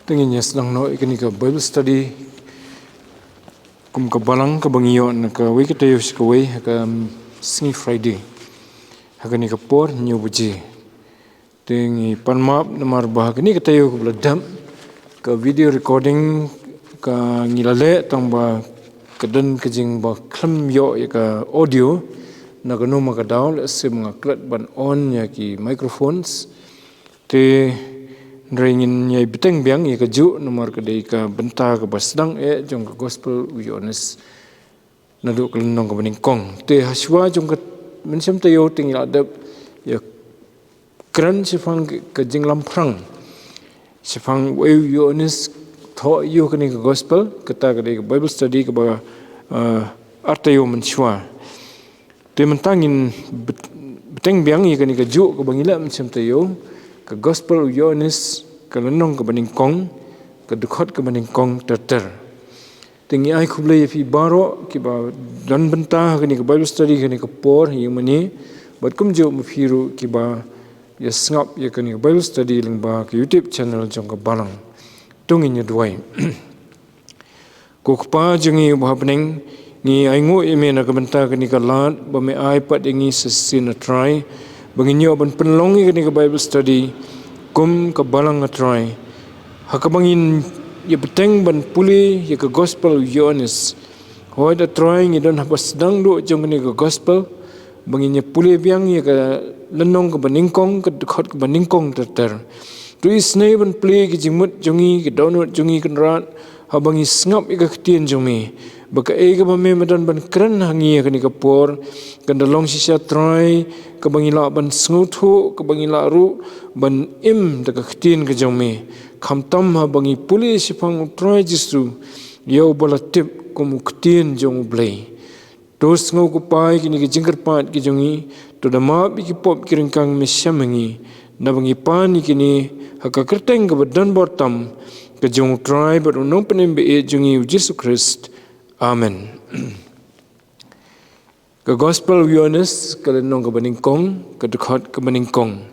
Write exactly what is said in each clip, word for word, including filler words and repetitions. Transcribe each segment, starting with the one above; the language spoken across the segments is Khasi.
Te ngin ïa sdang noh ïa kane ka Bible study kum ka balang kaba ngi ïoh na kawei ka taïew sha kawei ha ka sngi Friday ha kane ka por hynñiew baje. Te ngi pan map namar ba ha kane ka taïew kaba la dep ka video recording ka ngi la leh tang ba ka don ka jingba khlem ïoh ïa ka audio na kano ma ka daw, lehse ma nga klet ban on ïa ki microphones. Te hynrei ngin ïai bteng biang ïa kajuh namar ka dei ka bynta kaba sdang eh jong ka gospel u Ïoannis naduh ka lynnong kaba nyngkong. Te hashwa jong ka mynshem taïew te ngi la dep ïa kren shaphang ka jinglamphrang shaphang uei u Ïoannis thoh ïa kane ka gospel, kata ka dei ka Bible study kaba, eh, ar taïew mynshwa. Te mynta ngin bet-, bteng biang ïa kane kajuh kaba ngi leh mynshem taïew, ka gospel u Ïoannis, ka lynnong kaba nyngkong, ka dkhot kaba nyngkong ter ter. Te ngi ai khublei ïa phi baroh kiba don bynta ha kane ka Bible study kane ka por ïa mane, bad kumjuh ma phi ruh kiba ïa sngap ïa kane ka Bible study lyngba ka YouTube channel jong ka balang. To ngin ïa duwai. Ko Kpa jong ngi uba ha bneng, ngi ainguh ïa me na ka bynta kane ka lad ba me ai pat ïa ngi sa shisien, A Trai, ba ngin ïoh ban pynlong ïa kane ka Bible study kum ka balang, A Trai, ha kaba ngin ïa bteng ban pule ïa ka gospel u Ïoannis. Hooid, A Trai, ngi don haba sdang duh jong kane ka gospel ba ngin ïa pule biang ïa ka lynnong kaba nyngkong, ka dkhot kaba nyngkong ter ter. To isynei ban plie ïa ka jingmut jong ngi, ka dohnud jong ngi, Kynrad, haba ngi sngap ïa ka ktien jong me, ba kaei kaba me me don ban kren ha ngi ha kane ka por kan da long shisha, Trai, kaba ngi lah ban sngewthuh, kaba ngi lah ruh ban im da ka ktien ka jong me. Khamtam haba ngi pule shaphang U Trai Jisu, ïa uba la tip kum u Ktien jong U Blei. To sngew, ko Pa, ïa kine ki jingkyrpad ki jong ngi, to da map ïa ki pop ki ryngkang me shem ha ngi, naba ngi pan ïa kine ha ka kyrteng kaba don bor tam ka jong U Trai bad U Nongpynim ba ïeit jong ngi, U Jisu Khrist. Amen. Ka Gospel u Ïoannis, ka lynnong kaba nyngkong, ka dkhot kaba nyngkong.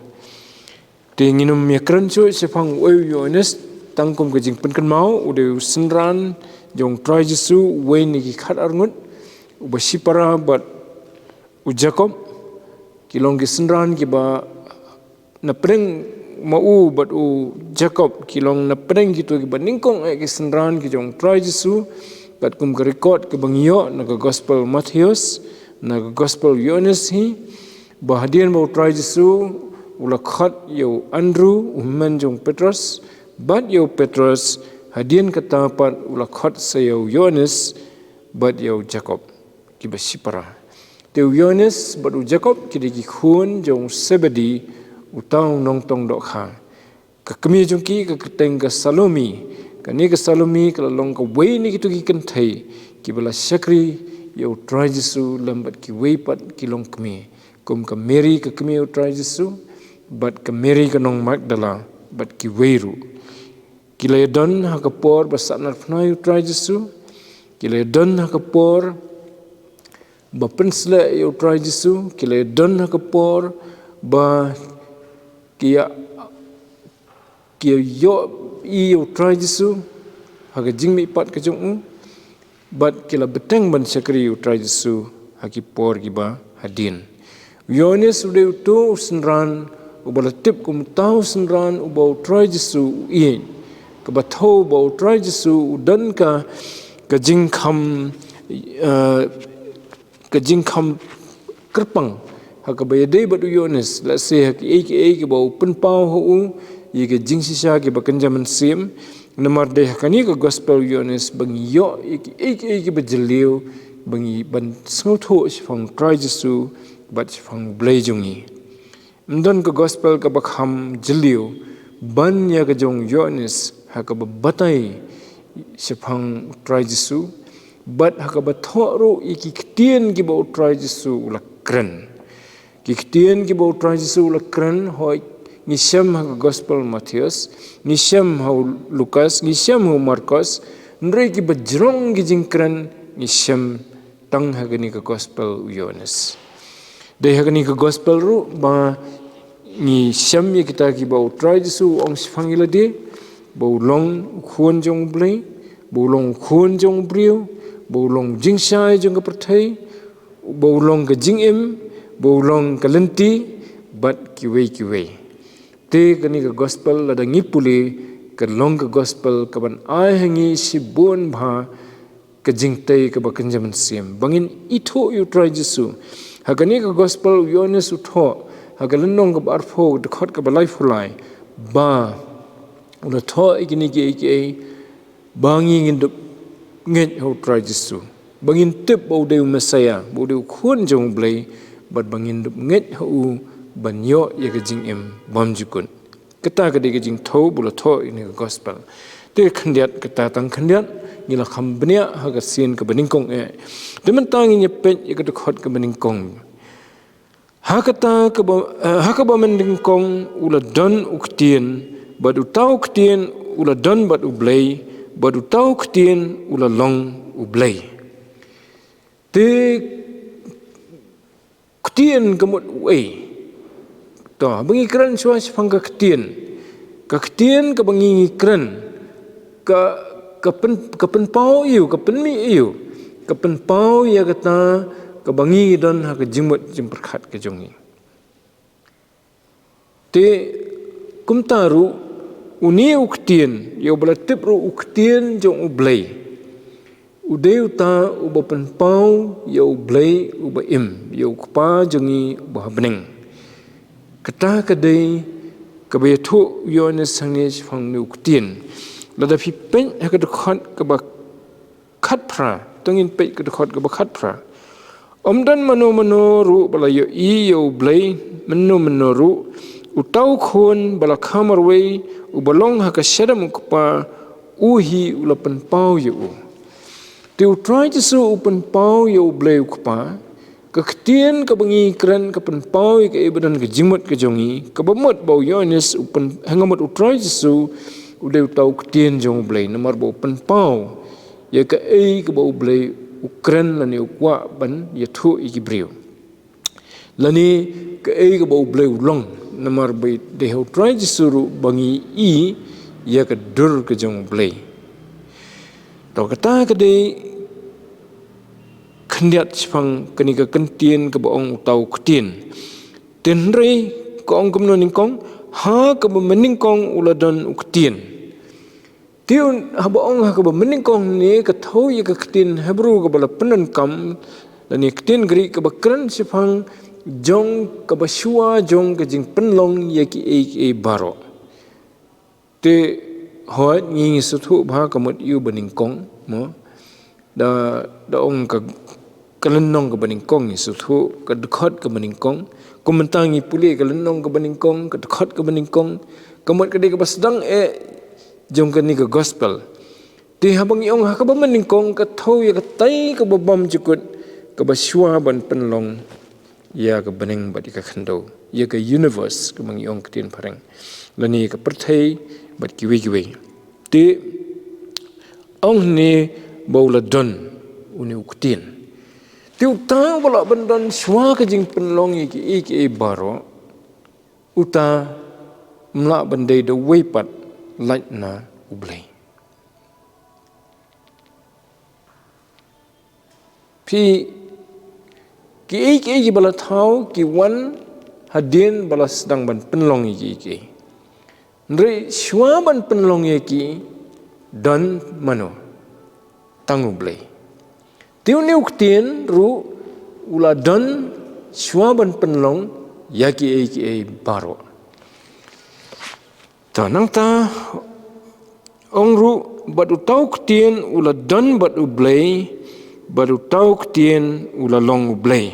Te ngin ym ïa kren shuh shaphang uei u Ïoannis, tang kum ka jingpynkynmaw, u dei u synran jong U Trai Jisu, uwei na ki khatar ngut, uba shipara bad u Jakob, ki long ki synran kiba na pdeng ma u bad u Jakob, ki long na pdeng kito kiba nyngkong eh ki synran ki jong U Trai Jisu, katkum ka record kaba ngi ïoh na ka Gospel Mathaios, na ka Gospel Ïoannis hi, ba hadien ba U Trai Jisu u la khot ïa u Andrew, u hynmen jong u Petros, bad ïa u Petros, hadien kata pat u la khot sa ïa u Ïoannis, bad ïa u Jakob, kiba shipara. Te u Ïoannis bad u Jakob ki dei ki khun jong u Sebedi, uta u nongtong dohkha. Ka kmie jong ki ka kyrteng ka Salome. Kane ka Salome ka la long kawei na kito ki kynthei kiba la shakri ïa U Trai Jisu lem bad kiwei pat ki longkmie, kum ka Mary ka kmie U Trai Jisu, bad ka Mary ka nong Magdala, bad kiwei ruh. Ki la ïadon ha ka por ba sahnarphna ïa U Trai Jisu, ki la ïadon ha ka por ba pynsleh ïa U Trai Jisu, ki la ïadon ha ka por ba ki ïa, ki ïa ïohi ïa U Trai Jisu ha ka jingmihpat ka jong u, bad ki la bteng ban shakri ïa U Trai Jisu ha ki por kiba hadien. U Ïoannis u dei uto u synran uba la tip kum uta u synran uba U Trai Jisu u ïeit, kaba thew ba U Trai Jisu u don ka, ka jingkham, eh, ka jingkham kyrpang ha kaba ïadei bad u Ïoannis, lehse ha kiei kiei kiba u pynpaw ha u, ïa ka jingshisha kiba kynja mynsiem. Namar dei ha kane ka Gospel u Ïoannis ba ngi ïoh ïa kiei kiei kiba jylliew, ba ngi ban sngewthuh shaphang U Trai Jisu bad shaphang U Blei jong ngi. Ym don ka Gospel kaba kham jylliew ban ïa ka jong u Ïoannis ha kaba batai shaphang U Trai Jisu, bad ha kaba thoh ruh ïa ki ktien kiba U Trai Jisu u la kren. Ki ktien kiba U Trai Jisu u la kren, hooid, ngi shem ha ka Gospel Mathaios, ngi shem ha u Lukas, ngi shem ha u Markos, hynrei kiba jrong ki jingkren ngi shem tang ha kane ka Gospel u Ïoannis. Dei ha kane ka Gospel ruh ba ngi shem ïa kita kiba u Trai Jisu u ong shaphang ïa lade, ba u long u khun jong u Blei, ba u long u khun jong u briew, ba u long jingshai jong ka pyrthei, ba u long ka jingim, ba u long ka lynti, bad kiwei kiwei. Te kane ka gospel lada ngi pule, ka long ka gospel kaban ai ha ngi shibun bha ka jingtei kaba kynja mynsiem. Ba ngin ithuh ïa u Trai Jisu. Ha kane ka gospel u Ïoannis u thoh, ha ka lynnong kaba arphew, dkhot kaba laiphew lai. Ba u la thoh ïa kine kiei kiei, ba ngi ngin dup ngeit ha u Trai Jisu. Ba ngin tip ba u dei u Messiah, ba u dei u khun jong u Blei, bad ba ngin dup ngeit ha u ban ïoh ïa ka jingim bymjukut. Kata ka dei ka jingthew ba u la thoh ïa kane ka gospel. Te khyndiat, kata tang khyndiat, ngi la kham bniah ha ka sien kaba nyngkong eh. Te mynta ngin ïa peit ïa ka dkhot kaba nyngkong. Ha kata kaba, eh, ha kaba mynnyngkong u la don u Ktien, bad uta u Ktien u la don bad u Blei, bad uta u Ktien u la long u Blei. Te Ktien ka mut uei? To, ba ngi kren shuwa shaphang ka Ktien. Ka Ktien kaba ngi ngi kren, ka, ka pyn, ka pynpaw ïa u, ka pynmih ïa u, ka pynpaw ïa kata kaba ngi don ha ka jingmut jingpyrkhat ka jong ngi. Te kumta ruh, une u Ktien, ïa uba la tip ruh u Ktien jong u Blei, u dei uta uba pynpaw ïa u Blei uba im, ïa u Kpa jong ngi uba ha bneng. Kata ka dei kaba ïathuh u Ïoannis hangne shaphang une u Ktien. Lada phi peit ha ka dkhot kaba khatphra, to ngin peit ka dkhot kaba khatphra. Ym don mano mano ruh ba la ïohi ïa u Blei, mano mano ruh, uta u Khun ba la kha marwei, uba long ha ka shadem u Kpa, u hi u la pynpaw ïa u. Te u Trai Jisu u pynpaw ïa u Blei u Kpa, ka Ktien kaba ngi kren ka pynpaw ïa kaei ba don ka jingmut ka jong ngi, kaba mut ba u Ïoannis u pyn, ha ka mut u Trai Jisu u dei uta u Ktien jong u Blei, namar ba u pynpaw ïa kaei kaba u Blei u kren lane u kwah ban ïathuh ïa ki briew. Lane kaei kaba u Blei u long, namar ba dei ha u Trai Jisu ruh ba ngi i ïa ka dur ka jong u Blei. To kata ka dei khyndiat shaphang kane ka kyntien kaba ong uta u Ktien. Te hynrei ka ong kumno nyngkong, ha kaba mynnyngkong u la don u Ktien. Te un, haba ong ha kaba mynnyngkong ne ka thew ïa ka ktien Hebru kaba la pyndonkam, lane ktien Greek kaba kren shaphang jong kaba shuwa jong ka jingpynlong ïa kiei kiei baroh. Te hooid ngi ngi sngewthuh ba ka mut ïa u ba nyngkong, mo. Da, da ong ka, ka lynnong kaba nyngkong ngi sngewthuh, ka dkhot kaba nyngkong. Kum mynta ngi pule ka lynnong kaba nyngkong, ka dkhot kaba nyngkong. Ka mut ka dei kaba sdang eh jong kane ka gospel. Te haba ngi ong ha kaba mynnyngkong ka thew ïa katai kaba bymjukut, kaba shuwa ban pynlong ïa ka bneng bad ïa ka khyndew, ïa ka universe, kaba ngi ong ktien phareng. Lane ka pyrthei bad kiwei kiwei. Te ong ne ba u la don une u Ktien. Te uta uba lah ban don shuwa ka jingpynlong ïa kiei kiei baroh, uta um lah ban dei da uwei pat lait na u Blei. Phi, kiei kiei kiba la thaw ki wan hadien ba la sdang ban pynlong ïa kiei kiei. Hynrei shuwa ban pynlong ïa ki don mano? Tang u Blei. Te une u Ktien ruh u la don shuwa ban pynlong ïa kiei kiei baroh. To nangta ong ruh bad uta u Ktien u la don bad u Blei, bad uta u Ktien u la long u Blei.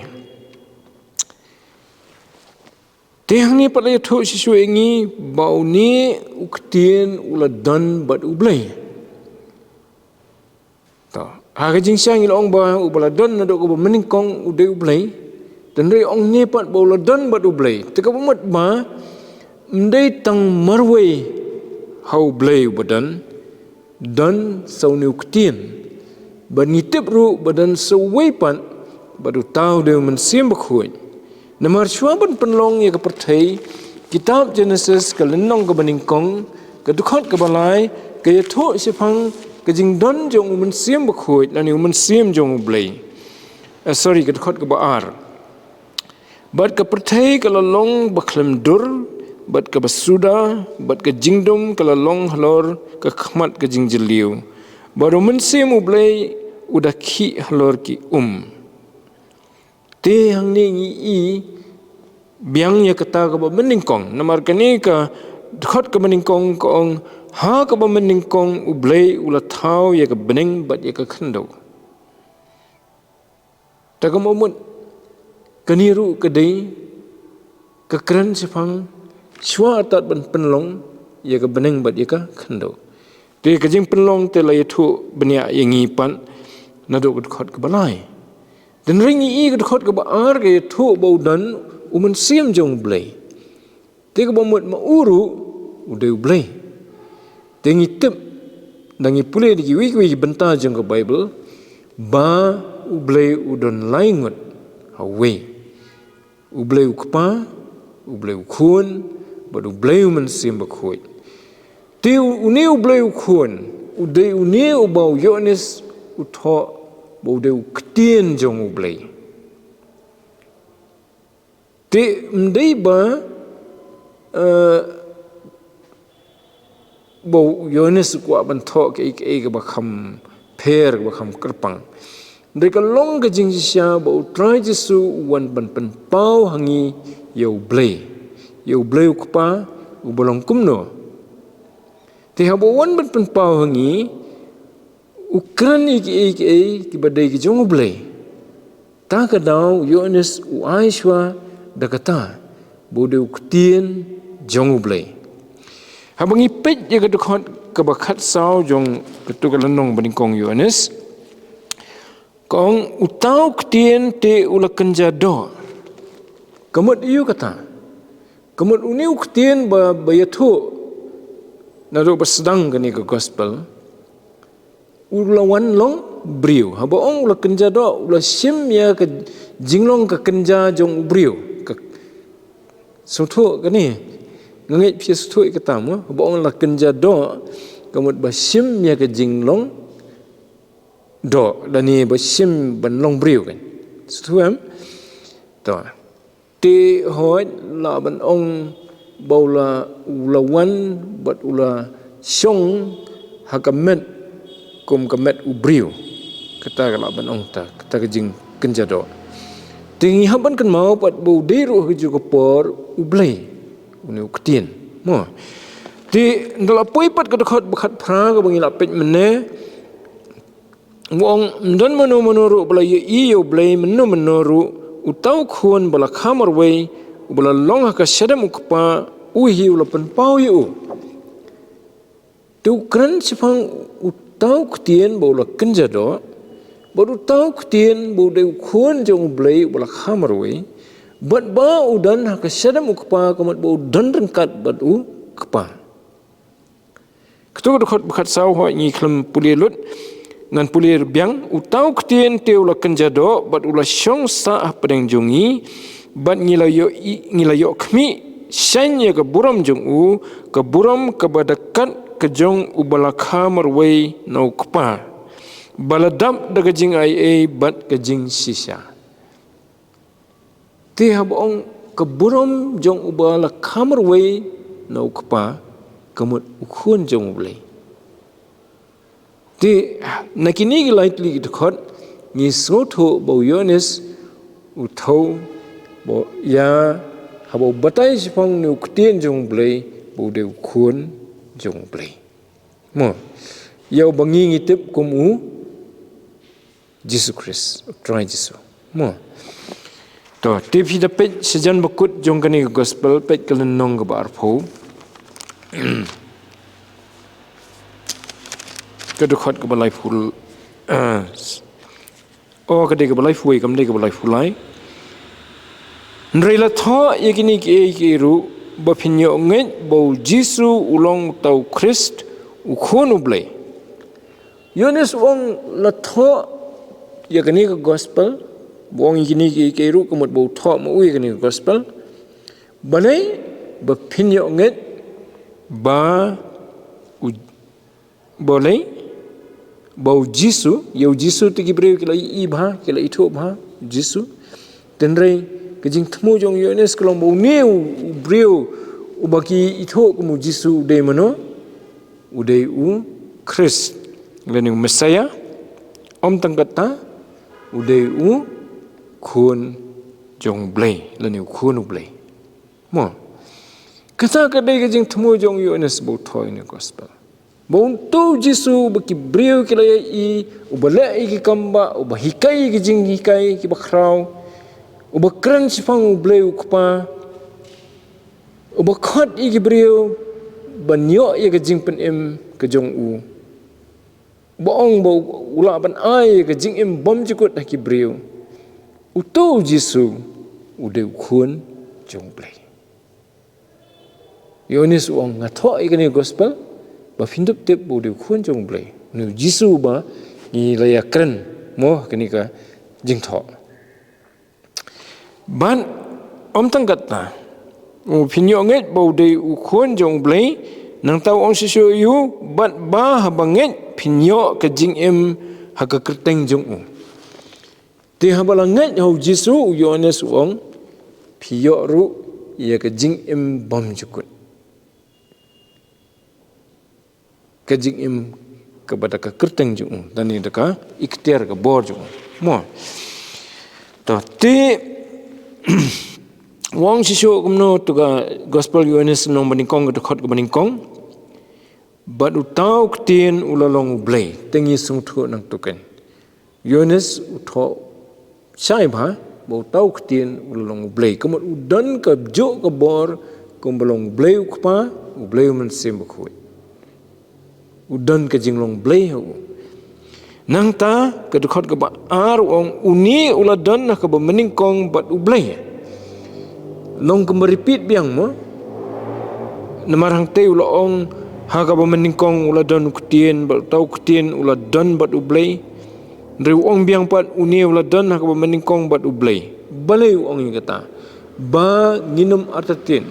Te hangne pat la ïathuh shisha ïa ngi ba une u Ktien u la don bad u Blei. To, ha ka jingshai ngi la ong ba uba la don naduh kaba mynnyngkong u dei u Blei. Te hynrei ong ne pat ba u la don bad u Blei. Te kaba mut ba ym dei tang marwei ha u Blei uba don, don sa une u Ktien. Bad ngi tip ruh ba don sa uwei pat, bad uta u dei u Mynsiem Bakhuid. Namar shuwa ban pynlong ïa ka pyrthei, Kitab Genesis ka lynnong kaba nyngkong, ka dkhot kaba lai, ka ïathuh shaphang ka jingdon jong u Mynsiem Bakhuid, lane u Mynsiem jong U Blei. Eh, sorry, ka dkhot kaba ar. Bad ka pyrthei ka la long bakhlem dur, bad kaba suda, bad ka jingdum ka la long halor ka khmat ka jingjylliew. Bad u Mynsiem U Blei u da khih halor ki um. Te hangne ngi i biang ïa kata kaba mynnyngkong. Namar kane ka dkhot kaba nyngkong ka ong, ha kaba mynnyngkong U Blei u la thaw ïa ka bneng bad ïa ka khyndew. Ta ka mut, kane ruh ka dei ka kren shaphang shuwa tad ban pynlong ïa ka bneng bad ïa ka khyndew. Te ka jingpynlong te la ïathuh bniah ïa ngi pat naduh ka dkhot kaba lai. Te hynrei ngi i ka dkhot kaba ar ka ïathuh ba u don u Mynsiem jong U Blei. Te kaba mut ma u ruh u dei U Blei. Te ngi tip, da ngi pule da kiwei kiwei ki bynta jong ka Baibl, ba U Blei u don lai ngut ha uwei. U Blei U Kpa, U Blei U Khun, bad U Blei U Mynsiem Bakhuid. Te u, une U Blei U Khun, u dei une uba u Ïoannis u thoh ba u dei u ktien jong U Blei. Te ym dei ba, eh, ba u Ïoannis u kwah ban thoh kaei kaei kaba kham pher, kaba kham kyrpang. Hynrei ka long ka jingshisha ba U Trai Jisu u wan ban pynpaw ha ngi ïa U Blei. Ïa U Blei U Kpa uba long kumno. Te haba u wan ban pynpaw ha ngi, u kren ïa kiei kiei kiba dei ki jong U Blei. Ta ka daw u Ïoannis u ai shuwa da kata ba u dei u ktien jong U Blei. Haba ngi peit ïa ka dkhot kaba khatsaw jong katu ka lynnong banyngkong u Ïoannis, ka ong, uta u ktien te u la kynja doh. Ka mut aiu kata? Ka mut une u ktien ba, ba ïathuh naduh ba sdang kane ka gospel, u la wan long briew. Haba ong u la kynja doh, u la shim ïa ka jinglong ka kynja jong u briew. Ka sngewthuh kane. Nga ngeit phi sngewthuh ïa kata mo. Haba ong la kynja doh, ka mut ba shim ïa ka jinglong doh, lane ba shim ban long briew kan. Sngewthuh em? To. Te hooid lah ban ong ba u la, u la wan bad u la shong ha ka met kum ka met u briew. Kata ka lah ban ong ta, kata ka jingkynja doh. Te ngi hap ban kynmaw pat ba u dei ruh ha kajuh ka por U Blei, une u ktien. Mo. Te ynda la poi pat ka dkhot ba khatphra kaba ngi la peit mynne, u ong, ym don mano mano ruh ba la ïohi ïa U Blei mynno mynno ruh, uta u Khun ba la kha marwei, uba la long ha ka shadem U Kpa, u hi u la pynpaw ïa u. Te u kren shaphang uta u ktien ba u la kynja doh, bad uta u ktien ba u dei u Khun jong U Blei uba la kha marwei, bad ba u don ha ka shadem U Kpa, ka mut ba u don ryngkat bad U Kpa. Katu ka dkhot ba khatsaw, hooid ngi khlem pule lut. Ngan pule biang, uta u ktien te u la kynja doh, bad u la shong sah hapdeng jong ngi, bad ngi la ïoh i, ngi la ïoh khmih, shaiñ ïa ka burom jong u, ka burom kaba da kat ka jong uba la kha marwei na U Kpa. Ba la dap da ka jingaiei bad ka jingshisha. Te haba ong ka burom jong uba la kha marwei na U Kpa, ka mut u Khun jong U Blei. Te na kine ki lai tylli ki dkhot, ngi sngewthuh ba u Ïoannis u thew ba ïa, haba u batai shaphang une u ktien jong U Blei, ba u dei u Khun jong U Blei. Mo, ïa uba ngi ngi tip kum u Jisu Khrist, u Trai Jisu. Mo. To, te phi da peit shajan ba kut jong kane ka gospel, peit ka lynnong kaba arphew. Ka dkhot kaba laiphew, ah, oh, ka dei kaba laiphew wei, kam dei kaba laiphew lai. Hynrei la thoh ïa kine kiei kiei ruh, ba phin ïoh ngeit ba u Jisu u long uta u Khrist, u Khun U Blei. Ïoannis u ong la thoh ïa kane ka gospel, ba u ong ïa kine kiei kiei ruh, ka mut ba u thoh ma u ïa kane ka gospel. Balei? ba phin ïoh ngeit ba u, ba u lei, ba u Jisu, ïa u Jisu te ki briew ki la ïohi bha, ki la ithuh bha u Jisu. Hynrei ka jingthmu jong u Ïoannis ka long ba une u, u briew uba ki ithuh kum u Jisu u dei mano? U dei u Khrist lane u Messiah. Ym tang kata, u dei u Khun jong u Blei lane u Khun u Blei. Mo. Kata ka dei ka jingthmu jong u Ïoannis ba u thoh ïa kane ka gospel. Ba uto u Jisu ba ki briew ki la ïohi, uba leh ïa ki kam bah, uba hikai ïa ki jinghikai kiba khraw, uba kren shaphang u Blei u Kpa, uba khot ïa ki briew ban ïoh ïa ka jingpynim ka jong u. Ba ong ba u lah ban ai ïa ka jingim bymjukut ha ki briew. Uto u Jisu u dei u Khun jong u Blei. U Ïoannis u ong, nga thoh ïa kane ka gospel ba phin dup tip ba u dei u Khun jong u Blei. Une u Jisu ba ngi la ïa kren mo ha kane ka jingthoh. Bad ym tang kata, u phin ïoh ngeit ba u dei u Khun jong u Blei, nangta u ong shisha ïa u, bad ba haba ngeit phin ïoh ka jingim ha ka kyrteng jong u. Te haba la ngeit ha u Jisu, u Ïoannis u ong, phi ïoh ruh ïa ka jingim bymjukut. Ka jingim kaba da ka kyrteng jong u, lane da ka iktiar, ka bor jong u. Mo. To te u ong shisha kumno, to ka gospel u Ïoannis lynnong ba nyngkong, ka dkhot kaba nyngkong. Bad uta u Ktien u la long u Blei. Te ngi sngewthuh nangta kein. U Ïoannis u thoh shai bha ba uta u Ktien u la long u Blei. Ka mut u don kajuh ka bor kumba long u Blei u Kpa, u Blei u Mynsiem Bakhuid. U don ka jinglong Blei ha u. Nangta ka dkhot kaba ar u ong, une u la don ha kaba mynnyngkong bad u Blei. Long kumba repeat biang mo. Namar hangtei u la ong, ha kaba mynnyngkong u la don u Ktien, bad uta u Ktien u la don bad u Blei. Hynrei u ong biang pat, une u la don ha kaba mynnyngkong bad u Blei. Balei u ong ïa kata? Ba ngin ym artatien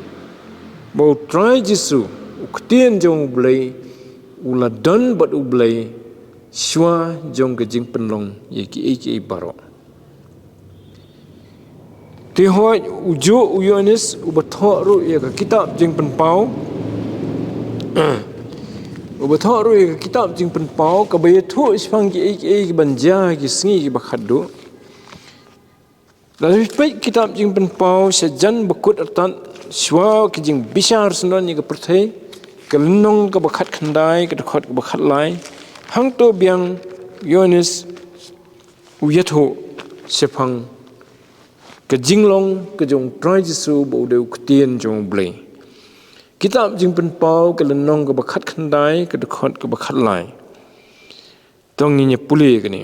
ba u Trai Jisu, u Ktien jong u Blei, u la don bad u Blei shuwa jong ka jingpynlong ïa kiei kiei baroh. Te hooid, u juh u Ïoannis uba thoh ruh ïa ka kitab Jingpynpaw, uba thoh ruh ïa ka kitab Jingpynpaw, kaba ïathuh shaphang kiei kiei kiban jia ha ki sngi kiba khatduh. Lada phi peit kitab Jingpynpaw shajan ba kut artat, shuwa ka jingbishar syndon ïa ka pyrthei, ka lynnong kaba khatkhyndai, ka dkhot kaba khatlai, hangto biang u Ïoannis u ïathuh shaphang ka jinglong ka jong u Trai Jisu ba u dei u Ktien jong u Blei. Kitab Jingpynpaw ka lynnong kaba khatkhyndai, ka dkhot kaba khatlai. To ngin ïa pule kane.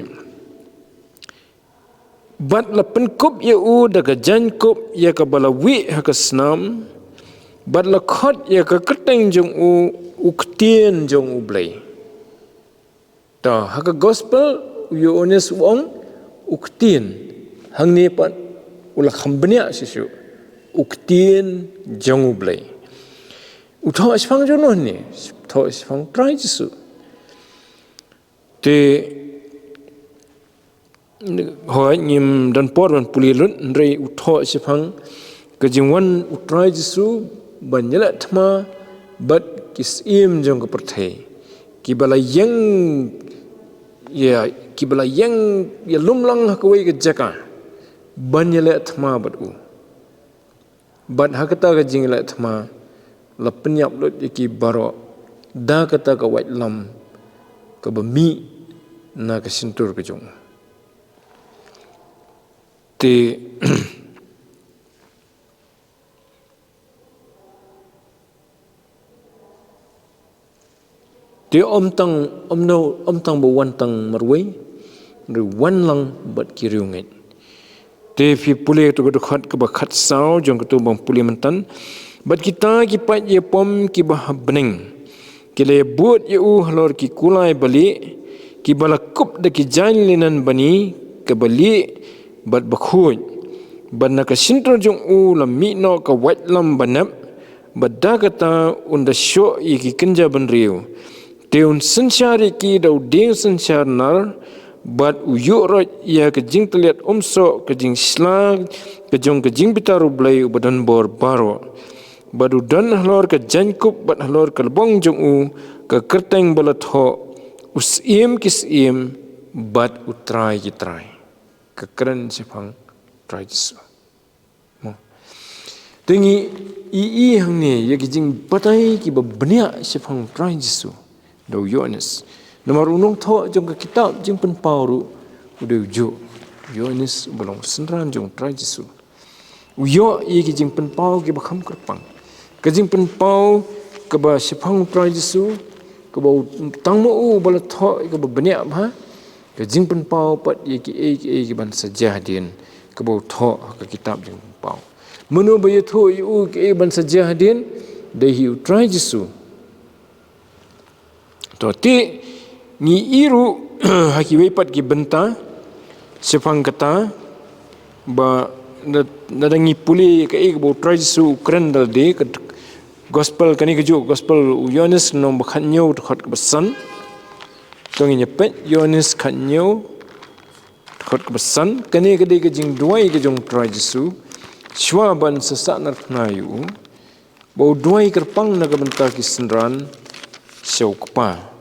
Bad la pynkup ïa u da ka jaiñkup ïa kaba la wieh ha ka snam, bad la khot ïa ka kyrteng jong u, u Ktien jong u Blei. To, ha ka gospel, u Ïoannis u ong, u Ktien, hangne pat u la kham bniah shisha, u Ktien jong u Blei. U thoh shaphang jong u hangne, thoh shaphang Trai Jisu. Te, hooid ngim don por ban pule lut, hynrei u thoh shaphang ka jingwan u Trai Jisu ban ïaleh thma bad ki syiem jong ka pyrthei, kiba la ïeng ïa, kiba la ïeng ïalum lang ha kawei ka jaka ban ïaleh thma bad u. Bad ha kata ka jingïaleh thma la pynïap lut ïa ki baroh da kata ka waitlam kaba mih na ka shyntur ka jong u. Te, te ym tang, ym no, ym tang ba wan tang marwei, hynrei wan lang bad ki riewngeit. Te phi pule to ka dkhot kaba khatsaw jong kato ba ngi pule mynta. Bad kita ki paid ïapom kiba ha bneng ki la ïabud ïa u halor ki kulai balieh, kiba la kup da ki jaiñ linen bani kaba lieh bad bakhuid. Bad na ka shyntur jong u la mih noh ka waitlam banep, Bad da kata un da shoh ïa ki kynja bynriew. Te un synshar ïa ki da u dieng synshar nar, bad u ïuhroit ïa ka jingtylliat umsoh, ka jingshla, ka jong ka jingbitar U Blei uba don bor baroh. Bad u don halor ka jaiñkup bad halor ka lbong jong u, ka kyrteng ba la thoh, U Syiem ki syiem, bad U Trai ki trai. Ka kren shaphang Trai Jisu. Mo. Te ngi i, i hangne ïa ki jingbatai kiba bniah shaphang Trai Jisu da u Ïoannis. Namar u nongthoh jong ka kitab Jingpynpaw ruh u dei u juh, Ïoannis uba long synran jong Trai Jisu. U ïoh ïa ki jingpynpaw kiba kham kyrpang. Ka jingpynpaw kaba shaphang Trai Jisu, kaba u tang ma u ba la thoh, kaba bniah bha, ka jingpynpaw pat ïa kiei kiei kiban sa jia hadien, kaba u thoh ha ka kitab Jingpynpaw. Mano ba ïathuh ïa u kiei ban sa jia hadien, dei hi U Trai Jisu. To te ngi i ruh ha kiwei pat ki bynta shaphang kata, ba na, na da ngi pule kaei kaba U Trai Jisu u kren da lade, ka gospel, kane ka juh gospel u Ïoannis lynnong ba khathynñiew dkhot kaba san. To ngin ïa peit Ïoannis khathynñiew dkhot kaba san, kane ka dei ka jingduwai ka jong U Trai Jisu shwa ban sa sahnarphna ïa u, ba u duwai kyrpang na ka bynta ki synran sha u Kpa.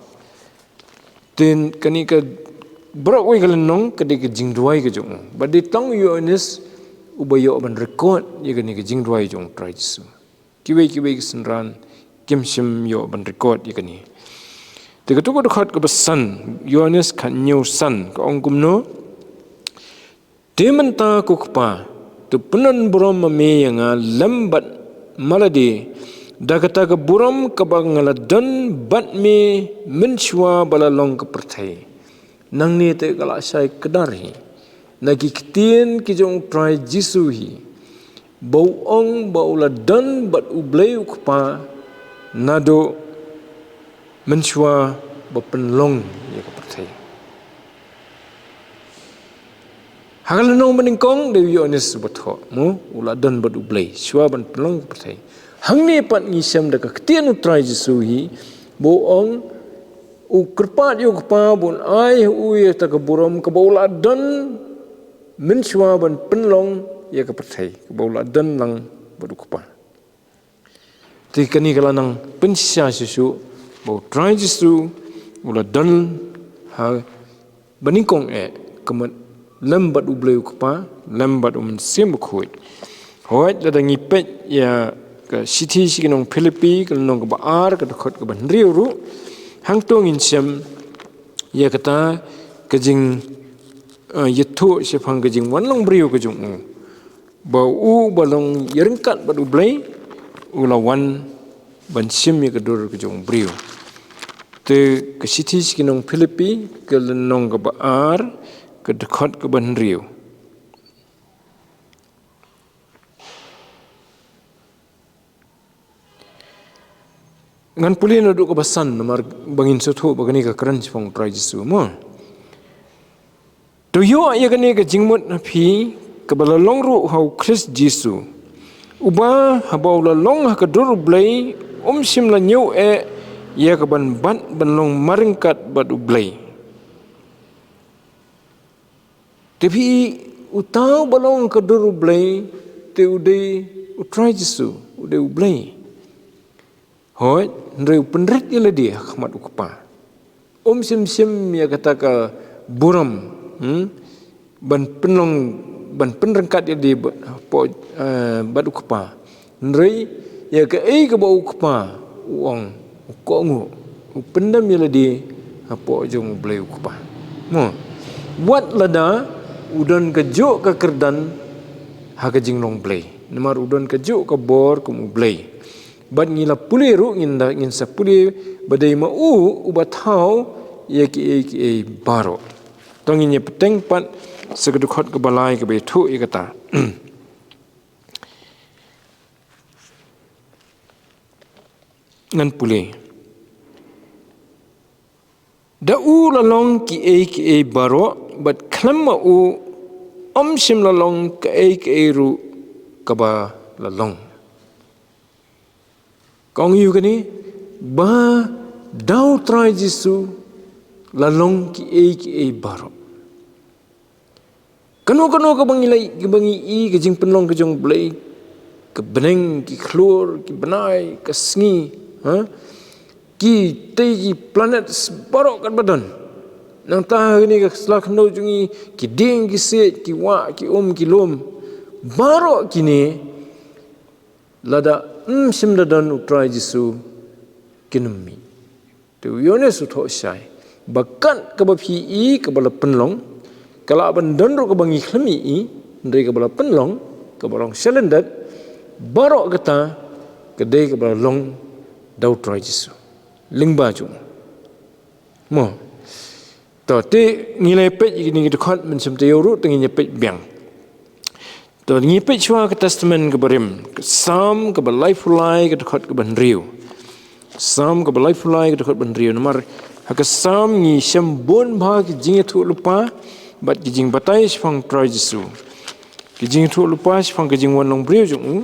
Te kane ka baroh kawei ka lynnong ka dei ka jingduwai ka jong u. Bad dei tang u Ïoannis uba ïoh ban record ïa kane ka jingduwai jong U Trai Jisu. Kiwei kiwei ki synran kim shym ïoh ban record ïa kane. Te katto ka dkhot kaba san, Ïoannis khathynñiew san, ka ong kumno: Te mynta ko Kpa, to pyndonburom ma me ïa nga lem bad ma lade da kata ka burom kaba nga la don bad me mynshuwa ba la long ka pyrthei. Nangne te ka la shai kdar hi na ki ktien ki jong U Trai Jisu hi, ba u ong ba u la don bad U Blei U Kpa naduh mynshuwa ba pynlong ïa ka pyrthei. Ha ka lynnong ba nyngkong dei u Ïoannis uba thoh, mo, u la don bad U Blei shwa ban pynlong ka pyrthei. Hangne pat ngi shem da ka ktien U Trai Jisu hi, ba u ong, u kyrpad ïa u Kpa ba un ai ha u ïa kata ka burom kaba u la don mynshuwa ban pynlong ïa ka pyrthei, kaba u la don lang bad u Kpa. Te kane ka la nang pynshisha shuh shuh ba U Trai Jisu u la don ha ba nyngkong eh, ka mut lem bad U Blei U Kpa, lem bad U Mynsiem Bakhuid. Hooid, lada ngi peit ïa ka shithi sha ki nong Philippi, ka lynnong kaba ar, ka dkhot kaba hynriew ruh, hangto ngin shem ïa kata ka jing, eh, ïathuh shaphang ka jingwan long briew ka jong u. Ba u ba long ïaryngkat bad U Blei, u la wan ban shim ïa ka dur ka jong u briew. Te ka shithi sha ki nong Philippi, ka lynnong kaba ar, ka dkhot kaba hynriew. Ngan pule naduh kaba san, namar ba ngin sngewthuh ba kane ka kren shaphang U Trai Jisu, mo. To ïoh ïa kane ka jingmut ha phi, kaba la long ruh ha U Khrist Jisu. Uba haba u la long ha ka dur U Blei, um shym la ñiew eh ïa kaban bat ban long marryngkat bad U Blei. Te phi, uta uba long ha ka dur U Blei, te u dei U Trai Jisu, u dei U Blei. Hooid, hynrei u pynrit ïa lade ha khmat U Kpa. Um shym shim ïa kata ka burom, hmm? Ban pynlong, ban pynryngkat ïa lade ba, hapoh, eh, bad U Kpa. Hynrei ïa kaei kaba U Kpa u ong, u kohnguh, u pyndem ïa lade hapoh jong U Blei U Kpa. Mo. Wat lada u don kajuh ka kyrdan ha ka jinglong Blei. Namar u don kajuh ka bor kum U Blei. Bad ngi la pule ruh, ngin da, ngin sa pule ba dei ma u uba thaw ïa kiei kiei baroh. To ngin ïa bteng pat sha ka dkhot kaba lai kaba ïathuh ïa kata. Ngan pule. Da u la long kiei kiei baroh, bad khlem ma u, um shym la long kaei kaei ruh kaba la long. Ka ong ïa kane, ba da u Trai Jisu la long kiei kiei baroh. Kano kano kaba ngi leh, kaba ngi i ka jingpynlong ka jong U Blei, ka bneng, ki khlur, ki bnai, ka sngi, ha? Ki tei, ki planet baroh katba don. Nangta ha kane ka sla khyndew jong ngi, ki dieng, ki siej, ki wah, ki um, ki lum. Baroh kine, lada ym shym da don u Trai Jisu, kin ym mih. Te u Ïoannis u thoh shai ba kat kaba phi i kaba la pynlong, ka lah ban don ruh kaba ngi khlem i, hynrei kaba la pynlong, kaba long shalyndet, baroh kata ka dei kaba la long da u Trai Jisu lyngba jong u. Mo. To, te ngi la peit ïa kine ki dkhot, mynshem taïew ruh te ngin ïa peit biang. To, ngi peit shuwa ka Testament kaba rim, ka Salm kaba laiphew lai, ka dkhot kaba hynriew. Salm kaba laiphew lai, ka dkhot ba hynriew. Namar ha ka Salm ngi shem bun bha ki jingïathuhlypa bad ki jingbatai shaphang Trai Jisu. Ki jingïathuhlypa shaphang ka jingwan long briew jong u.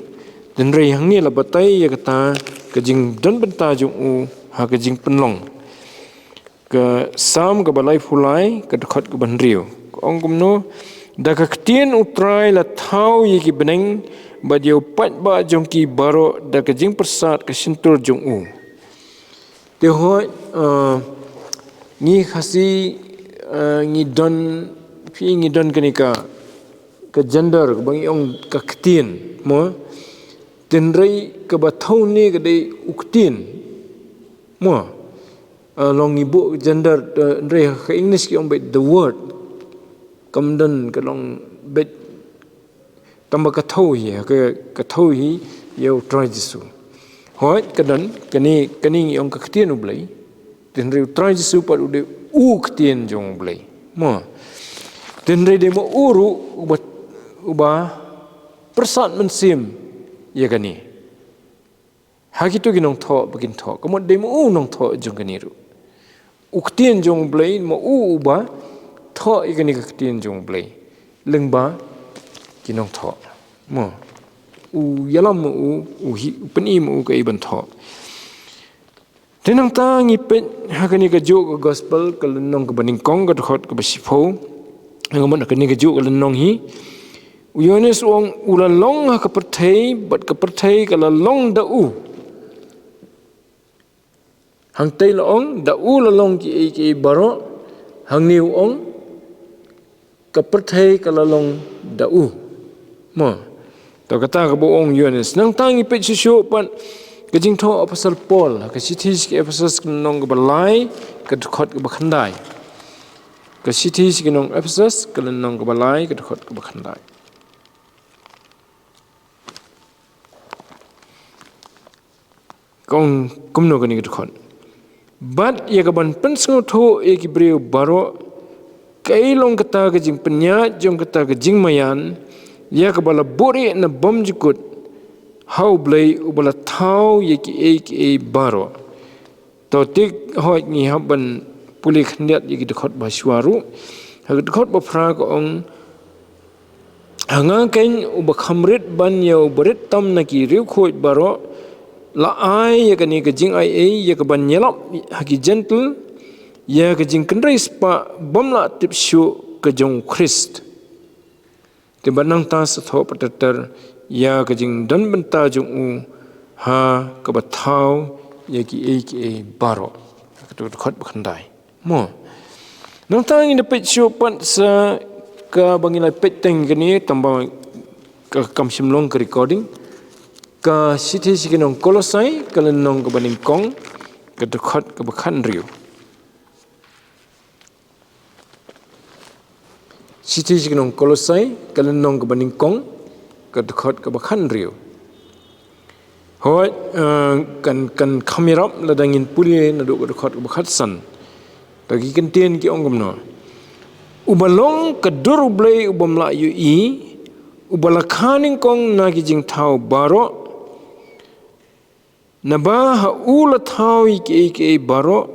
Hynrei hangne la batai ïa kata ka jingdon bynta jong u ha ka jingpynlong. Ka Salm kaba laiphew lai, ka dkhot kaba hynriew. Ka ong kumno, da ka ktien u Trai la thaw ïa ki bneng, bad ïa u paidbah jong ki baroh da ka jingpyrsad ka shyntur jong u. Te hooid, eh, ngi Khasi, eh, ngi don, phi ngi don kane ka, ka gender, kaba ngi ong ka ktien, mo. Hynrei kaba thaw ne ka dei u ktien, mo. Eh, long ngi buh gender, eh, hynrei ha ka English ki ong beit the word. Kam don ka long beit, tangba ka thaw hi, ka, ka thaw hi ïa u Trai Jisu. Hooid, ka don, kane, kane ngi ong ka ktien U Blei. Hynrei u Trai Jisu pat u dei u ktien jong U Blei. Mo. Hynrei dei ma u ruh uba, uba pyrsad mynsiem ïa kane. Ha kito ki nongthoh ba kin thoh, ka mut dei ma u nongthoh jong kane ruh. U ktien jong U Blei, ma u uba thoh ïa kane ka ktien jong U Blei lyngba ki nongthoh. Mo. U ïalam ma u, u hi, u pyni ma u kaei ban thoh. Te nangta ngi peit ha kane kajuh ka gospel, ka lynnong kaba nyngkong, ka dkhot kaba shiphew. Nga mut ha kane kajuh ka lynnong hi, u Ïoannis u ong, u la long ha ka pyrthei, bad ka pyrthei ka la long da u. Hangtei la ong, da u la long kiei kiei baroh, hangne u ong, ka pyrthei ka la long da u. Mo. To kata kaba ong u Ïoannis. Nangta ngi peit shuh shuh pat ka jingthoh u Apostol Paul, ka shithi sha ki Ephesus ka lynnong kaba lai, ka dkhot kaba khyndai. Ka shithi sha ki nong Ephesus ka lynnong kaba lai, ka dkhot kaba khyndai. Ka ong kumno kane ka dkhot. Bad ïa kaban pynsngewthuh ïa ki briew baroh, kaei long kata ka jingpynïaid jong kata ka jingmaïan, ïa kaba la buhrieh na bymjukut ha U Blei uba la thaw ïa kiei kiei baroh. To te hooid ngi hap ban pule khyndiat ïa ki dkhot ba shuwa ruh. Ha ka dkhot ba phra ka ong, ha nga keiñ uba kham rit ban ïa u barit tam na ki riewkhuid baroh, la ai ïa kane ka jingaiei ïa kaban ïalap ha ki Jentil, ïa ka jingkynrei spah bym lah tip shuh ka jong u Khrist. Te ba nangta sa thoh paterter ïa ka jingdon bynta jong u ha kaba thaw ïa kiei kiei baroh. Ka dkhot ba khyndai. Mo. Nangta ngin da peit shuh pat sa kaba ngi la peit teng kane, tangba ka kam shym long ka recording. Ka shithi sha ki nong Kolosai, ka lynnong kaba nyngkong, ka dkhot kaba khathynriew. Shithi sha ki nong Kolosai, ka lynnong kaba nyngkong, ka dkhot kaba khathynriew. Hooid, eh, kan, kan kham ïarap lada ngin pule naduh ka dkhot kaba khatsan. Te ki kyntien ki ong kumno. Uba long ka dur U Blei u bym lah ïohi, uba la kha nyngkong na ki jingthaw baroh, naba ha u la thaw ïa kiei kiei baroh,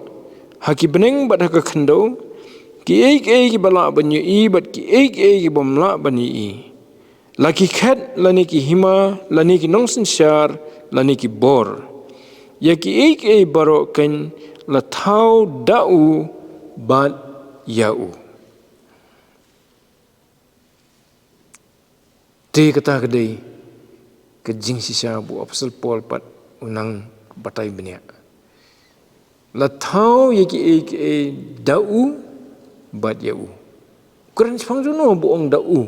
ha ki bneng bad ha ka khyndew, kiei kiei kiba lah ban ïohi bad kiei kiei ki bym lah ban ïohi. La ki khet, lane ki hima, lane ki nongsynshar, lane ki bor. Ïa kiei kiei baroh kein la thaw da u bad ïa u. Te kata ka dei ka jingshisha ba u Apostol Paul pat u nang batai bniah. La thaw ïa kiei kiei da u bad ïa u. U kren shaphang juno ba ong da u?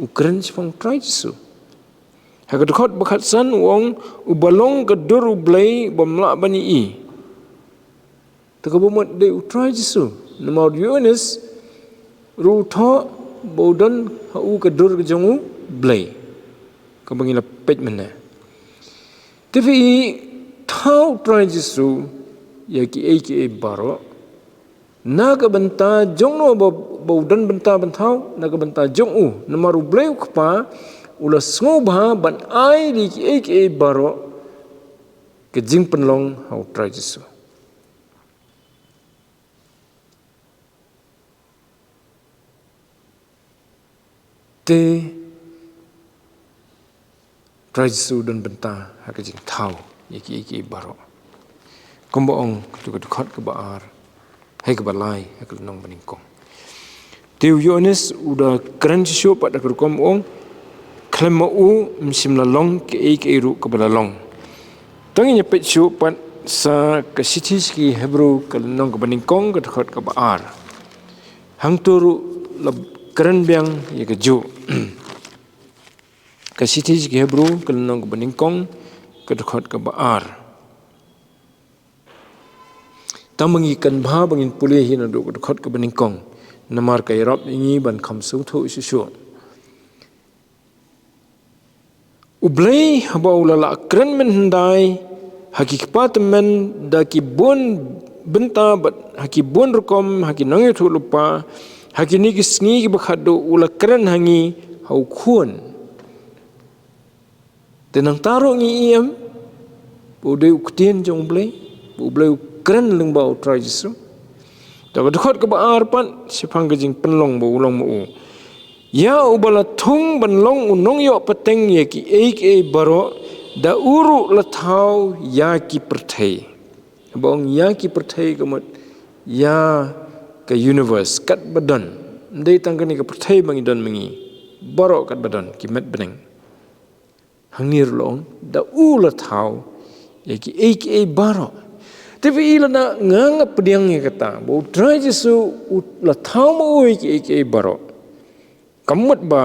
U kren shaphang Trai Jisu. Ha ka dkhot ba khatsan u ong, uba long ka dur U Blei bym lah ban ïohi. Te kaba mut dei u Trai Jisu. Namar u Ïoannis ruh u thoh ba u don ha u ka dur ka jong U Blei, kaba ngi la peit mynne. Te phi i, thaw u Trai Jisu ïa kiei kiei baroh na ka bynta jong no ba, ba u don bynta ban thaw? Na ka bynta jong u. Namar U Blei U Kpa u la sngewbha ban ai da kiei kiei baroh ka jingpynlong ha u Trai Jisu. Te Trai Jisu u don bynta ha ka jingthaw ïa kiei kiei baroh. Kumba ong katu ka dkhot kaba ar, hei kaba lai, ha ka lynnong banyngkong. Te u Ïoannis u da kren shuh shuh pat ha ka rukom u ong, khlem ma u ym shym la long kaei kaei ruh kaba la long. Tang ïa peit shuh pat sa ka shithi sha ki Hebru ka lynnong kaba nyngkong ka dkhot kaba ar. Hangto ruh la kren biang ïa kajuh. Ka shithi sha ki Hebru ka lynnong kaba nyngkong ka dkhot kaba ar. Tang ba ngi kynmaw ba ngin pule hi naduh ka dkhot kaba nyngkong, namar ka ïarap ïa ngi ban kham sngewthuh shuh shuh. U Blei haba u la lah kren mynhyndai ha ki kpa tymmen da ki bun bynta bad ha ki bun rukom, ha ki nongïathuhlypa, ha kine ki sngi kiba khatduh u la kren ha ngi ha u Khun. Te nangta ruh ngi ïohi em ba u dei u Ktien jong U Blei, ba U Blei u kren lyngba u Trai Jisu. Te ka dkhot kaba ar pat shaphang ka jingpynlong ba u long ma u. Ïa uba la thung ban long u nongïoh pateng ïa kiei kiei baroh, da u ruh la thaw ïa ki pyrthei. Ba ong ïa ki pyrthei ka mut ïa ka universe katba don. Ym dei tang kane ka pyrthei ba ngi don ma ngi. Baroh katba don, ki met bneng. Hangne ruh la ong, da u la thaw ïa kiei kiei baroh. Te phi i, lada nga nga pdiang ïa kata ba u Trai Jisu u la thaw ma u ïa kiei kiei baroh, ka mut ba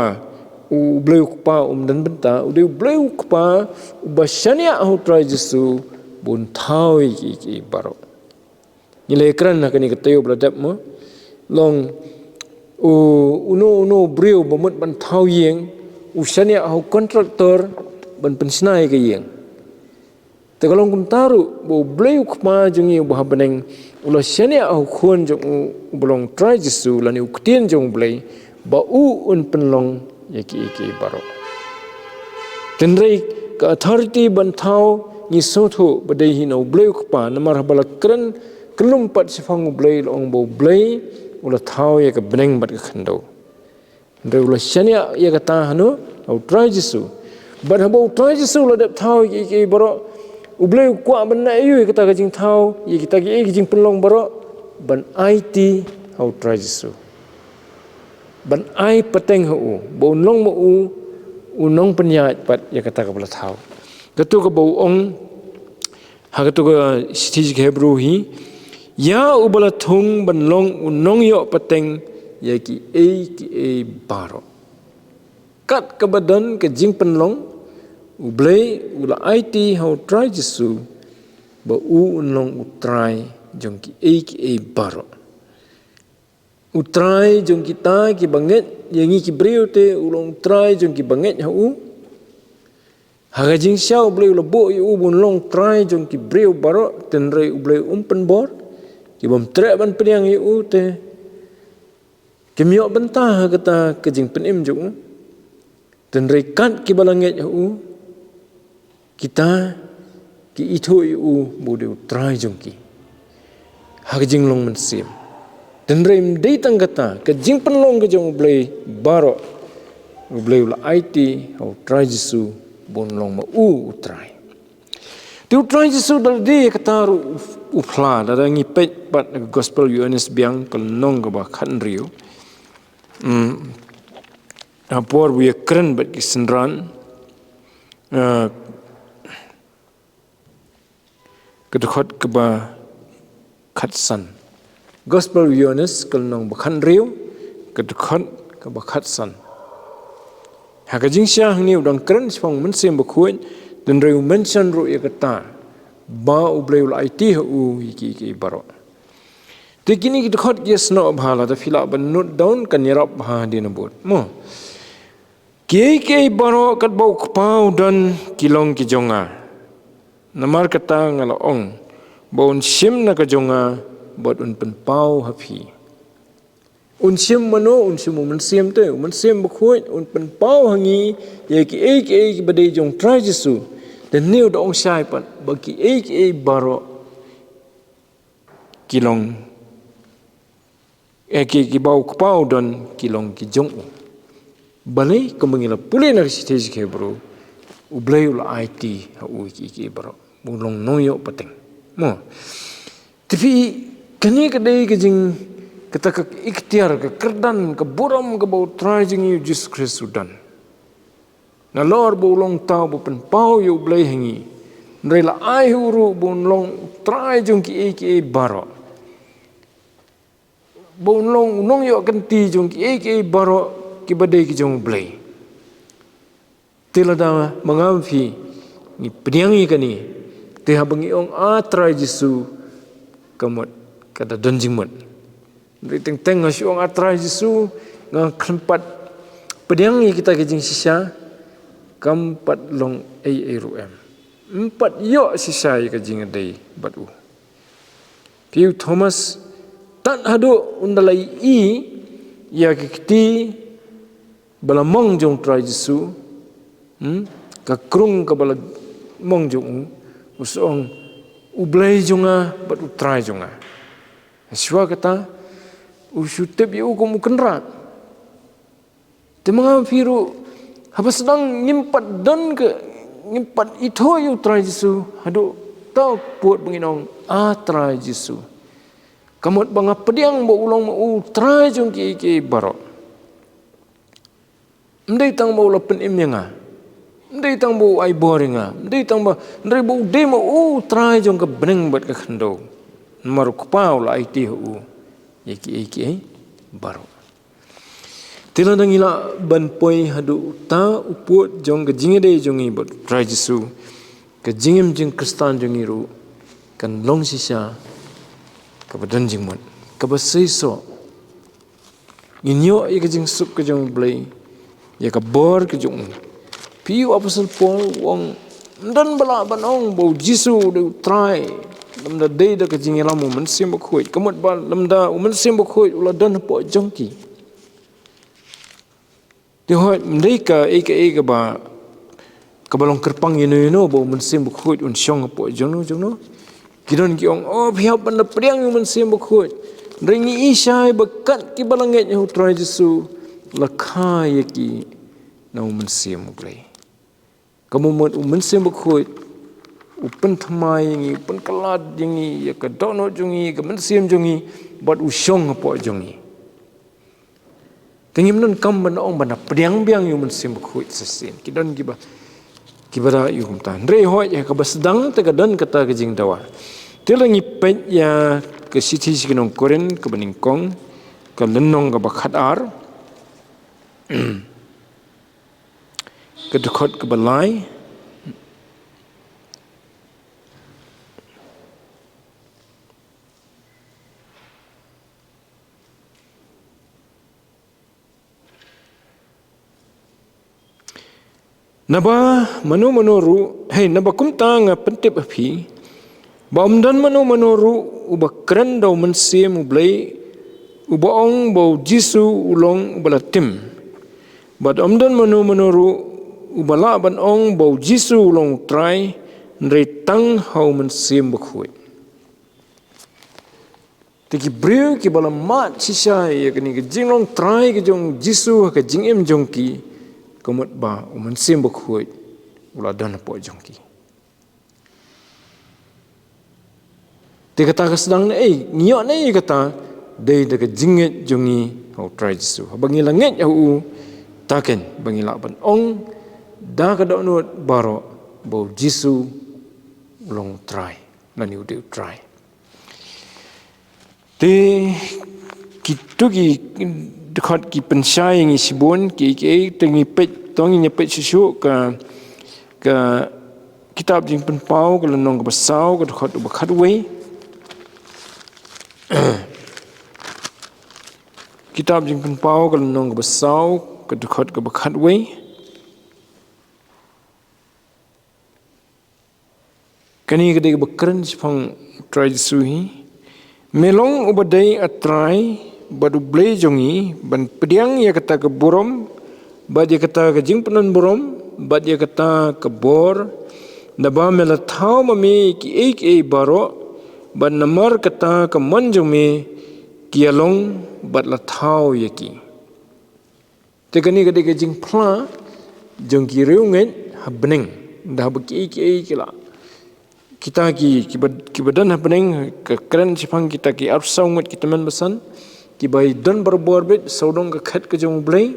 U Blei U Kpa um don bynta, u dei U Blei U Kpa uba shaniah ha u Trai Jisu ba un thaw ïa kiei kiei baroh. Ngi la ïakren ha kane ka taïew ba la dep mo, long u, uno uno u briew ba mut ban thaw ïing, u shaniah ha u contractor ban pynshna ïa ka ïing. Te ka long kumta ruh ba U Blei U Kpa jong ngi uba ha bneng u la shaniah ha u Khun jong u uba long Trai Jisu lane u Ktien jong U Blei, ba u un pynlong ïa kiei kiei baroh. Tynrai ka authority ban thaw ngi sngewthuh ba dei hi na U Blei U Kpa, namar haba la kren kyllum pat shaphang U Blei la ong ba U Blei u la thaw ïa ka bneng bad ka khyndew. Tynrai u la shaniah ïa kata hano? Ha u Trai Jisu. Bad haba u Trai Jisu u la dep thaw ïa kiei kiei baroh, U Blei u kwah ban ai ïa u ïa kata ka jingthaw, ïa kita kiei ki jingpynlong baroh, ban aiti ha u Trai Jisu. Ban ai pateng ha u ba un long ma u u nongpynïaid pat ïa kata kaba la thaw. Kato kaba u ong ha kato ka shithi sha ki Hebru hi, ïa uba la thung ban long u nongïoh pateng ïa kiei kiei baroh. Kat kaba don ka jingpynlong, U Blei u la aiti ha u Trai Jisu ba u un long u Trai jong kiei kiei baroh. U Trai jong kita kiba ngeit ïa ngi ki briew, te u long u Trai jong kiba ngeit ha u. Ha ka jingshisha U Blei u la buh ïa u ba un long Trai jong ki briew baroh, tynrai U Blei um pynbor ki bym treh ban pdiang ïa u, te kim ïoh bynta ha kata ka jingpynim jong u. Tynrai kat kiba la ngeit ha u, kita ki ithuh ïa u ba u dei u Trai jong ki ha ka jinglong mynsiem. Tynrai ym dei tang kata, ka jingpynlong ka jong U Blei baroh, U Blei u la aiti ha u Trai Jisu ba un long ma u u Trai. Te u Trai Jisu da la die ïa kata ruh u phla, lada ngi peit pat ha ka Gospel Ïoannis biang ka lynnong kaba khathynriew. Hmm. Ha por ba u ïakren bad ki synran, eh, ka dkhot kaba khatsan. Gospel Ïoannis ka lynnong ba khathynriew, ka dkhot kaba khatsan. Ha ka jingshisha hangne u dang kren shaphang u Mynsiem Bakhuid, hynrei u mention ruh ïa kata ba U Blei u la aiti ha u ïa ki, ki baroh. Te kine ki dkhot ki ïasnoh bha, lada phi lah ban note down kan ïarap bha hadien nabud. Mo. Kiei kiei baroh katba u Kpa u don ki long ki jong nga. Namar kata nga la ong ba un shim na ka jong nga bad un pynpaw ha phi. Un shim mano? Un shim u Mynsiem te, u Mynsiem Bakhuid un pynpaw ha ngi ïa kiei kiei kiba dei jong u Trai Jisu. Te une u da ong shai pat ba kiei kiei baroh ki long, eh, ki, kiba u Kpa u don ki long ki jong u. Balei? Kumba ngi la pule na ka shithi ki Hebru, U Blei u la aiti ha u ïa kiei kiei baroh, u long nongïoh pateng. Mo. Te phi, kane ka dei ka jing, kata ka iktiar, ka kyrdan, ka burom kaba u Trai jong ngi u Jisu Khrist u don. Nalor ba u long uta uba pynpaw ïa U Blei ha ngi, hynrei la ai ha u ruh ba un long u Trai jong kiei kiei baroh, ba un long u nongïoh kynti jong kiei kiei baroh kiba dei ki jong U Blei. Te lada ma nga ma phi ngi pdiang ïa kane, te haba ngi ong, "A Trai Jisu," ka mut ka da don jingmut. Hynrei teng teng nga shu ong, "A Trai Jisu," nga khlem pat pdiang ïa kita ki jingshisha, kam pat long ei ei ruh em. Ym pat ïoh shisha ïa ka jingïadei bad u. Phi, u Thomas, tad haduh un da la ïohi ïa ki kti ba la mong jong u Trai Jisu, hmm? Ka krung kaba la mong jong u, u sa ong, "U Blei jong nga bad u Trai jong nga." Shuwa kata, u shu tip ïa u kum u kynrad. Te ma nga ma phi ruh, haba sdang ngim pat don ka, ngim pat ithuh ïa u Trai Jisu, haduh uta u pud ba ngin ong, "A Trai Jisu." Ka mut ba nga pdiang ba u long ma u Trai jong kiei kiei baroh. Ym dei tang ba u la pynim ïa nga. Ym dei tang ba u ai bor ïa nga. Ym dei tang ba, hynrei ba u dei ma u Trai jong ka bneng bad ka khyndew. Namar u Kpa u la aiti ha u ïa kiei kiei baroh. Te lada ngi lah ban poi haduh uta u pud jong ka jingïadei jong ngi bad u Trai Jisu, ka jingim jingkhristan jong ngi ruh kan long shisha kaba don jingmut, kaba seisoh. Ngin ïoh ïa ka jingsuk ka jong U Blei, ïa ka bor ka jong u. Phi, u Apostol Paul u ong, ym don ba lah ban ong ba u Jisu u dei u Trai lymda dei da ka jingïalam u Mynsiem Bakhuid. Ka mut ba lymda u Mynsiem Bakhuid u la don hapoh jong ki. Te hooid, ym dei kaei kaei kaba, kaba long kyrpang ïano ïano ba u Mynsiem Bakhuid un shong hapoh jongno jongno. Ki don ki ong, "O, phi hap ban da pdiang ïa u Mynsiem Bakhuid." Hynrei ngi i shai ba kat kiba la ngeit ha u Trai Jisu, la kha ïa ki na u Mynsiem U Blei. Ka mut u Mynsiem Bakhuid u pynthymmai ïa ngi, u pynkylla ïa ngi, ïa ka dohnud jong ngi, ïa ka mynsiem jong ngi, bad u shong hapoh jong ngi. Te ngim donkam ban ong ban da pdiang biang ïa u Mynsiem Bakhuid shisien. Ki don kiba, kiba da ïa u kumta. Hynrei hooid, ïa kaba sdang te ka don kata ka jingdawa. Te lada ngi peit ïa ka shithi sha ki nong Korinth kaba nyngkong, ka lynnong kaba khatar, ka dkhot kaba lai. Naba mano mano ruh, hei, naba kumta nga pyntip ha phi, ba ym don mano mano ruh uba kren da u Mynsiem U Blei, uba ong ba u Jisu u long uba la tim. Bad ym don mano mano ruh uba lah ban ong ba u Jisu u long u Trai, hynrei tang ha u Mynsiem Bakhuid. Te ki briew kiba la mad shisha ïa kane ka jinglong trai ka jong u Jisu ha ka jingim jong ki, ka mut ba u Mynsiem Bakhuid u la don hapoh jong ki. Te kata ka sdang na ei, ngi ïoh na ei kata, dei da ka jingngeit jong ngi ha u Trai Jisu. Haba ngi la ngeit ha u, ta keiñ ba ngi lah ban ong da ka dohnud baroh ba u Jisu u long Trai, lane u dei u Trai. Te kito ki dkhot ki pynshai ïa ngi shibun, ki, ki, te ngi peit, to ngin ïa peit shuh shuh ka, ka kitab Jingpynpaw ka lynnong kaba saw, ka dkhot ba khatwei. Kitab Jingpynpaw ka lynnong kaba saw, ka dkhot kaba khatwei. Kane ka dei kaba kren shaphang u Trai Jisu hi. Me long uba dei a Trai bad u Blei jong ngi, ban pdiang ïa kata ka burom bad ïa kata ka jingpynburom bad ïa kata ka bor, naba me la thaw ma me ïa kiei kiei baroh, bad namar kata ka mon jong me ki ïalong bad la thaw ïa ki. Te kane ka dei ka jingphla jong ki riewngeit ha bneng, da haba kiei kiei ki la, kita ki, kiba, kiba don ha bneng, ka kren shaphang kita ki arphew saw ngut ki tymmen basan, kiba don barabor beit sawdong ka khet ka jong u Blei.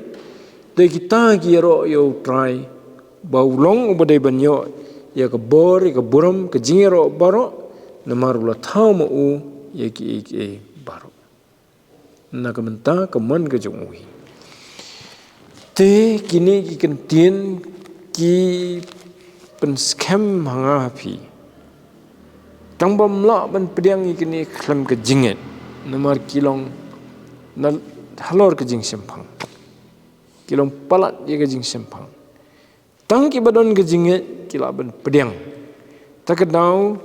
Te kita ki ïaroh ïa u Trai ba u long uba dei ban ïoh ïa ka bor, ïa ka burom, ka jingïaroh baroh, namar u la thaw ma u ïa kiei kiei baroh na ka bynta ka mon ka jong u hi. Te kine ki kyntien ki pynskhem ha nga ha phi, tang bym lah ban pdiang ïa kine khlem ka jingngeit, namar ki long na halor ka jingshemphang, ki long palat ïa ka jingshemphang. Tang kiba don ka jingngeit ki lah ban pdiang. Ta ka daw,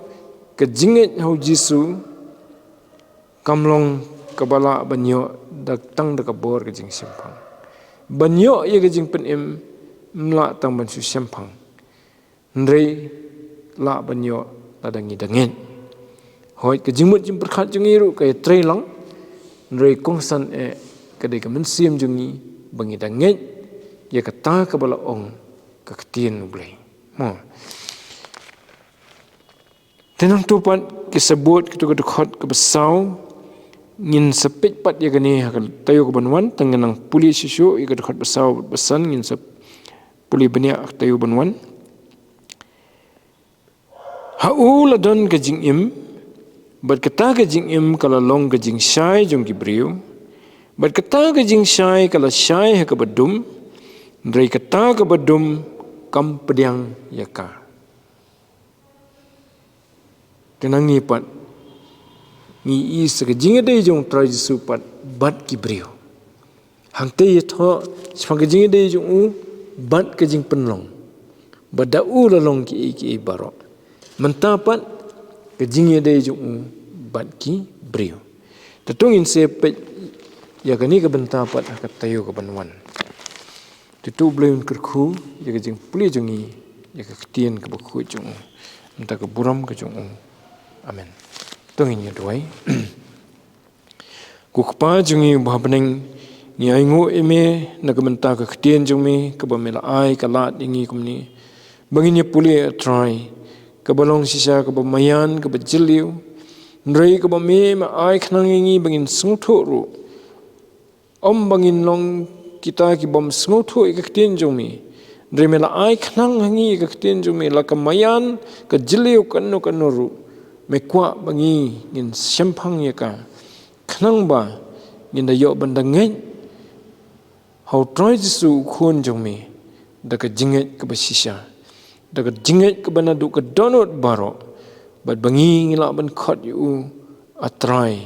ka jingngeit ha u Jisu kam long kaba lah ban ïoh da tang da ka bor ka jingshemphang. Ban ïoh ïa ka jingpynim, ym lah tang ban shu shemphang, hynrei lah ban ïoh lada ngi da ngeit. Hooid, ka jingmut jingpyrkhat jong ngi ruh ka ïatrei lang, hynrei kongsan eh ka dei ka mynsiem jong ngi ba ngi da ngeit ïa kata kaba la ong ka ktien u Blei. Mo. Te nangta pat ki sa bud kito ka dkhot kaba saw, ngin sa peit pat ïa kane ha ka taïew kaban wan, tang ngan nang pule shuh shuh ïa ka dkhot ba saw bad ba san, ngin sa pule bniah ha ka taïew ban wan. Ha u la don ka jingim, bad kata ka jingim ka la long ka jingshai jong ki briew, bad kata ka jingshai ka la shai ha kaba dum, hynrei kata kaba dum kam pdiang ïa ka. Te nangne pat ngi i sa ka jingïadei jong u Trai Jisu pat bad ki briew. Hangta ïathuh shaphang ka jingïadei jong u bad ka jingpynlong, ba da u la long kiei kiei baroh. Mynta pat ka jingïadei jong u bad ki briew. Te to ngin sa peit ïa kane ka bynta pat ha ka taïew kaban wan. Te to u Blei un kyrkhu ïa ka jingpule jong ngi ïa ka ktien kaba khuid jong u, mynta ka burom ka jong u. Amen. To ngin ïa duwai. Ko Kpa jong ngi uba ha bneng, ngi ainguh ïa me na ka bynta ka ktien jong me kaba me la ai ka lad ïa ngi kumne, ba ngin ïa pule, A Trai, kaba long shisha kaba maïan, kaba jylliew, hynrei kaba me, me ai khnang ïa ngi ba ngin sngewthuh ruh. Ym ba ngin long kita ki bym sngewthuh ïa ka ktien jong me, hynrei me la ai khnang ha ngi ïa ka ktien jong me, la ka maïan, ka jylliew, kano kano ruh. Me kwah ba ngi ngin shemphang ïa ka, khnang ba ngin da ïoh ban da ngeit ha u Trai Jisu u Khun jong me da ka jingngeit kaba shisha, da ka jingngeit kaba naduh ka dohnud baroh, bad ba ngi ngi lah ban khot ïa u A Trai,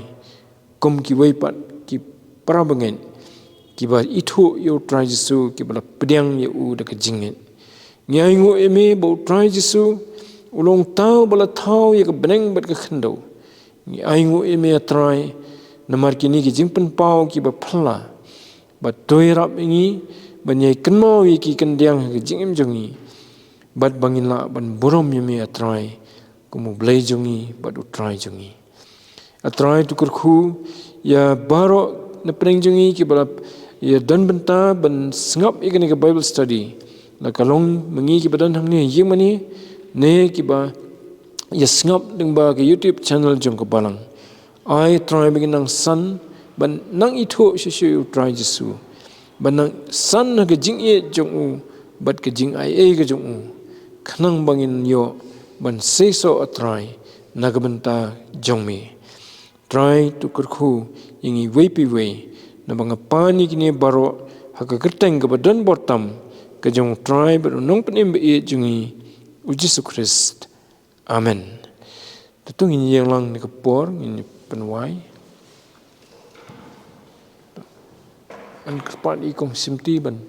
kum kiwei pat ki para bangeit kiba ithuh ïa u Trai Jisu, kiba la pdiang ïa u da ka jingngeit. Ngi ainguh ïa me ba u Trai Jisu u long uta uba la thaw ïa ka bneng bad ka khyndew. Ngi ainguh ïa me, A Trai, namar kine ki jingpynpaw kiba phylla, ba to ïarap ïa ngi ban ïai kynmaw ïa ki khyndiat ha ka jingim jong ngi, bad ba ngin lah ban burom ïa me, A Trai, kum u Blei jong ngi bad u Trai jong ngi. A Trai, to kyrkhu ïa baroh na pdeng jong ngi kiba la ïa don bynta ban sngap ïa kane ka Bible study, la ka long ma ngi kiba don hangne ïa mane, ne kiba ïa sngap lyngba ka YouTube channel jong ka Balang. Ai Trai ba ngin nang san, ban nang ithuh shisha ïa u Trai Jisu. Ban nang san ha ka jingïeit jong u, bad ka jingaiei ka jong u. Khnang ba ngin ïoh, ban seisoh a Trai, na ka bynta jong me. Trai to kyrkhu, ïa ngi iwei pa iwei, naba nga pan ïa kine baroh, ha ka kyrteng kaba don bor tam, ka jong u Trai bad u Nongpynim ba ïeit jong ngi, u Jisu Khrist. Amen. Te to ngin ïeng lang na ka por, ngin pynwai. Ngan kyrpad ïa i kong Simti ban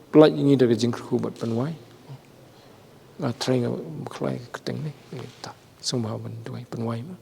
pynlait ïa ngi da ka jingkyrkhu bad pynwai. Nga trai nga bakhlai ka kyrteng ne. Ïa ta. Sngewbha ban duwai pynwai ma.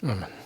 Amen.